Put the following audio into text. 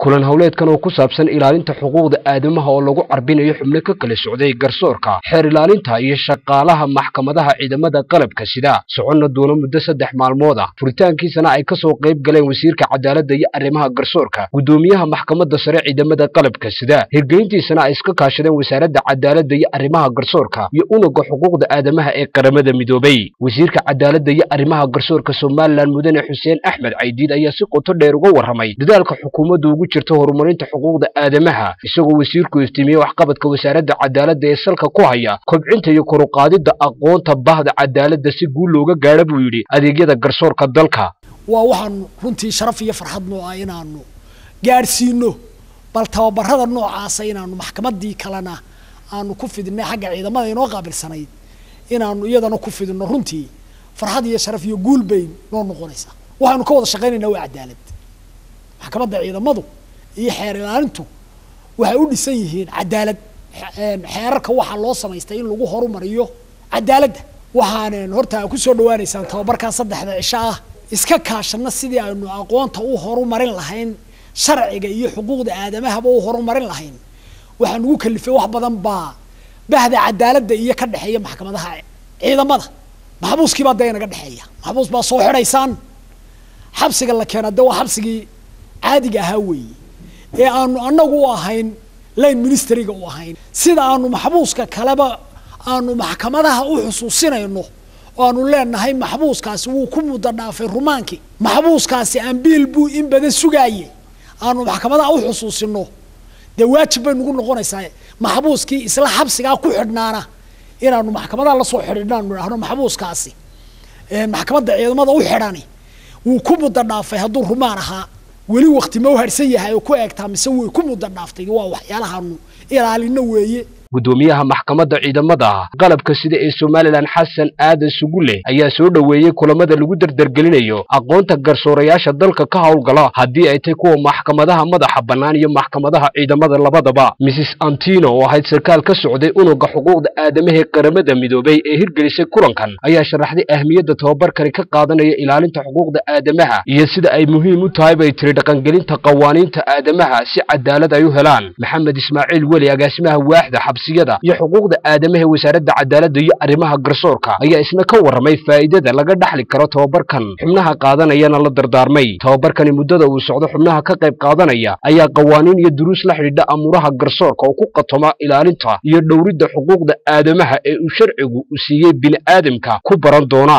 Kulan howleedkan oo ku saabsan ilaalinta xuquuqda aadamaha oo lagu carbinayo xubno ka kala socday garsoorka, xeer ilaalinta iyo shaqaalaha maxkamadaha ciidamada qalabka sida, soconna doona muddo 3 maalmood ah, furitaankiisana ay kasoo qayb galeen wasiirka cadaaladda iyo arrimaha garsoorka, guddoomiyaha maxkamadda sare ciidamada qalabka sida, hirgelintiisana ay iska kaashadeen wasaaradda cadaaladda iyo arrimaha garsoorka iyo unugga xuquuqda aadamaha ee Qaramada Midoobay. Wasiirka cadaaladda iyo arrimaha garsoorka Somaliland Mudane Xuseen Axmed Caydiid ayaa si qoto dheer uga warramay dadaalka xukuumaddu ugu jirto horumarinta xuquuqda aadamaha, isagoo wasiirku iftiimiyey waxqabadka wasaaradda cadaaladda ee salka ku haya kobcinta iyo kor u qaadidda aqoonta bahda cadaaladda si guul looga gaadho, buu yidhi, adeegyada garsoorka dalka. Waa waxaanu runtii sharaf iyo farxad noo ah inaanu gaadhsiino bal tababarada noocaasa, inaanu maxkamadii kalena aanu ku fidinay xagga ciidamada inoo qaabilsanayd, inaanu iyadana ku fidino. Runtii farxad iyo sharaf iyo guul bay noo noqonaysaa. Waxaanu ka wada shaqaynaynaa waa cadaalad. Maxkamadda ciidamadu iyo xeer ilaalintu waxay u dhisan yihiin cadaalad. Xeerarka waxaa loo samaystay in lagu horumariyo cadaaladda. Waxaanan horta kusoo dhawaanaysaan tababarkaa 3da cisho ah, iska kaashana sidii aynu aqoonta u horumarin lahayn, sharciga iyo xuquuqda aadamahaba u horumarin lahayn. Waxaa nugu kalifay wax badan baa bahda cadaaladda iyo ka dhexeeya maxkamadaha ciidamada. Maxbuuskii baa dee inaga dhexeeya. Maxbuus baa soo xidhaysaan, xabsiga la keena de waa xabsigii caadiga ahaa weeye ee aanu anagu u ahayn line ministryga u ahayn. Sida aanu maxbuuska kaleba aanu maxkamadaha u xusuusinayno oo aanu leenahay maxbuuskaasi wuu ku muddo dhaafay rumaankii, maxbuuskaasi ambiil buu in badan sugaaye, aanu maxkamadaha u xusuusino, dee waajib bay nagu noqonaysaa maxbuuskii isla xabsigaa ku xidhnaana inaanu maxkamadaha lasoo xidhidhno, aanu idhaahno maxbuuskaasi maxkamadda ciidamada u xidhani wuu ku muddo dhaafay, hadduu rumaan ahaa weli wakti ma u harsan yahay oo ku eegtaa mise way ku muddo dhaaftay. Waa waxyaalahaanu ilaalino weeye. Guddoomiyaha maxkamadda ciidamada qalabka sida ee Somaliland Xasan Aadan Sugule ayaa soo dhoweeyey kulamada lagu dardargelinayo aqoonta garsoorayaasha dalka ka howlgala, haddii ay tahay kuwa maxkamadaha madaxa bannaan iyo maxkamadaha ciidamada labadaba. Mrs Antino oo ahayd sarkaal ka socday unugga xuquuqda aadamaha ee Qaramada Midoobay ee hirgelisay kulankan ayaa sharaxday ahmiyadda tababarkani ka qaadanaya ilaalinta xuquuqda aadamaha iyo sida ay muhiim u tahay, bay tiri, dhaqangelinta qawaaniinta aadamaha si cadaalad ay u helaan. Maxamed Ismaaciil Weli, agaasimaha waaxda xabsiyada iyo xuquuqda aadamaha ee wasaaradda cadaaladda iyo arrimaha garsoorka, ayaa isna ka warramay faa'iidada laga dhaxli karo tababarkan, xubnaha qaadanayana la dardaarmay. Tababarkani muddada uu socdo xubnaha ka qayb qaadanaya ayaa qawaaniin iyo duruus la xidhiidha amuuraha garsoorka oo ku qatoma ilaalinta iyo dhowridda xuquuqda aadamaha ee uu sharcigu u siiyey bini'aadamka ku baran doona.